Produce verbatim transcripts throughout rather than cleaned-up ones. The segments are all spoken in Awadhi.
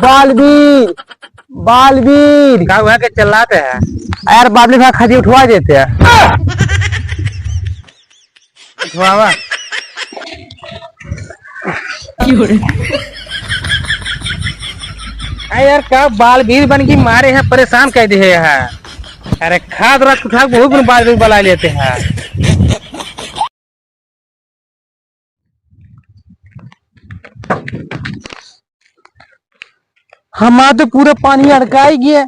बालवीर, बालवीर। का हुआ के चिल्लाते हैं? यार, बालवीर, हमार खदिया उठवा देते हैं। उठवावा। अरे यार, का बालवीर बन के मारे हैं, परेशान कर दिए हैं। अरे, खाद रात उठा के बहुत दिन बालवीर बुला लेते हैं। हमार तो पूरा पानी अड़काई गया,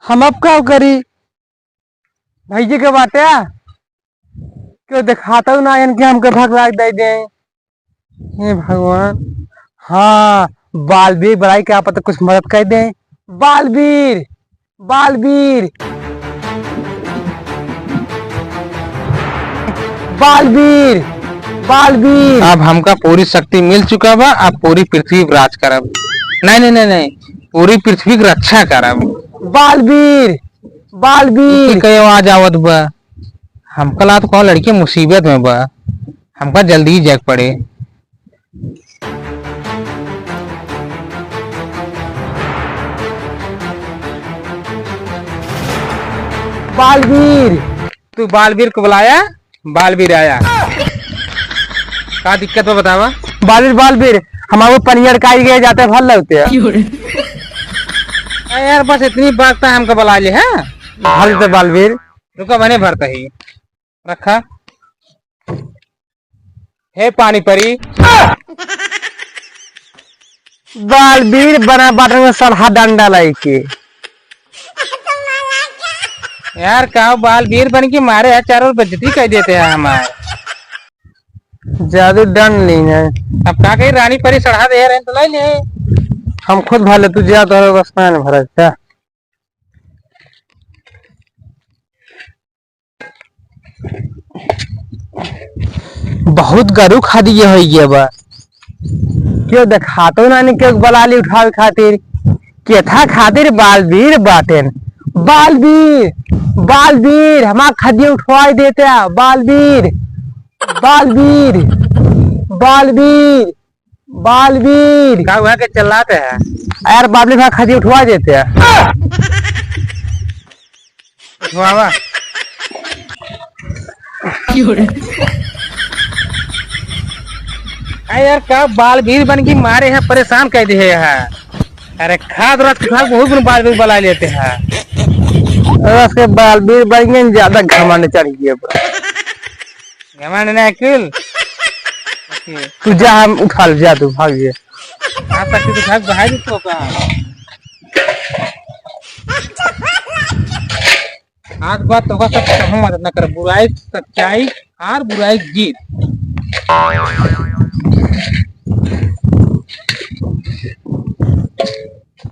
हम अब का करी? भैया के बाटे, क्यों देखाता ना इनके, हमके भगवान दे दे। हे भगवान, हाँ, बालवीर बुलाई, क्या पता कुछ मदद कर दे। बालवीर, बालवीर, बालवीर, बालवीर। अब हमका पूरी शक्ति मिल चुका बा, अब पूरी पृथ्वी पर राज करब। नहीं, नहीं, नहीं, नहीं, पूरी पृथ्वी की रक्षा करब। बालवीर, बालवीर। इनके कई आवाज आवत बा, हमका लागत कौन लड़की मुसीबत में बा, हमका जल्दी ही जाए के पड़े। बालवीर। तू बालवीर को बुलाया, बालवीर आया। का दिक्कत बा बतावा? बालवीर, बालवीर, हमारे पनियर काई गए जाते फल लगते हैं। अरे यार, बस इतनी बात था, हमको बुला ले, हाँ? भर देते बालवीर। रुका, बने भरता ही। रखा। हे पानी परी। बालवीर बना बाटन में सलहा डंडा लाइके। यार, का बालवीर बन के मारे हैं, चारों ओर बेइज्जती कर देते हैं हमार। जादू डंड ली है। अब का कही, रानी परी सलहा दे रहे हैं तो लाई ले। हम खुद भर ले, तू जा, तोहरा बस में भरा जा। बहुत गरु खदिया होइ गया बा। क्यों देखातो ना, नहीं क्यों बलाली उठावे खातिर, केथा खातिर बालवीर बाटेन। बालवीर, बालवीर, हमार खदिया उठवाई देते हैं, बालवीर, बालवीर, बालवीर। बालवीर। का हुआ के चिल्लाते हैं? यार, बालवीर, हमार खदिया उठवा देते हैं। उठवावा। अरे यार, का बालवीर बन के मारे हैं, परेशान कर दिए हैं। अरे, खाद रात उठा के बहुत दिन बालवीर बुला लेते हैं। अरे, उसके बालवीर बन गए, ज्यादा घमंड चढ़ गया बा। घमंड नहीं, अकिल। तू जा, हम उठा ले, जा तू, भाग जा। हाँ, तक तू भाग, भाग तो का। आज बात तो का सब कहूँ मदद न कर, बुराई सच्चाई और बुराई जीत।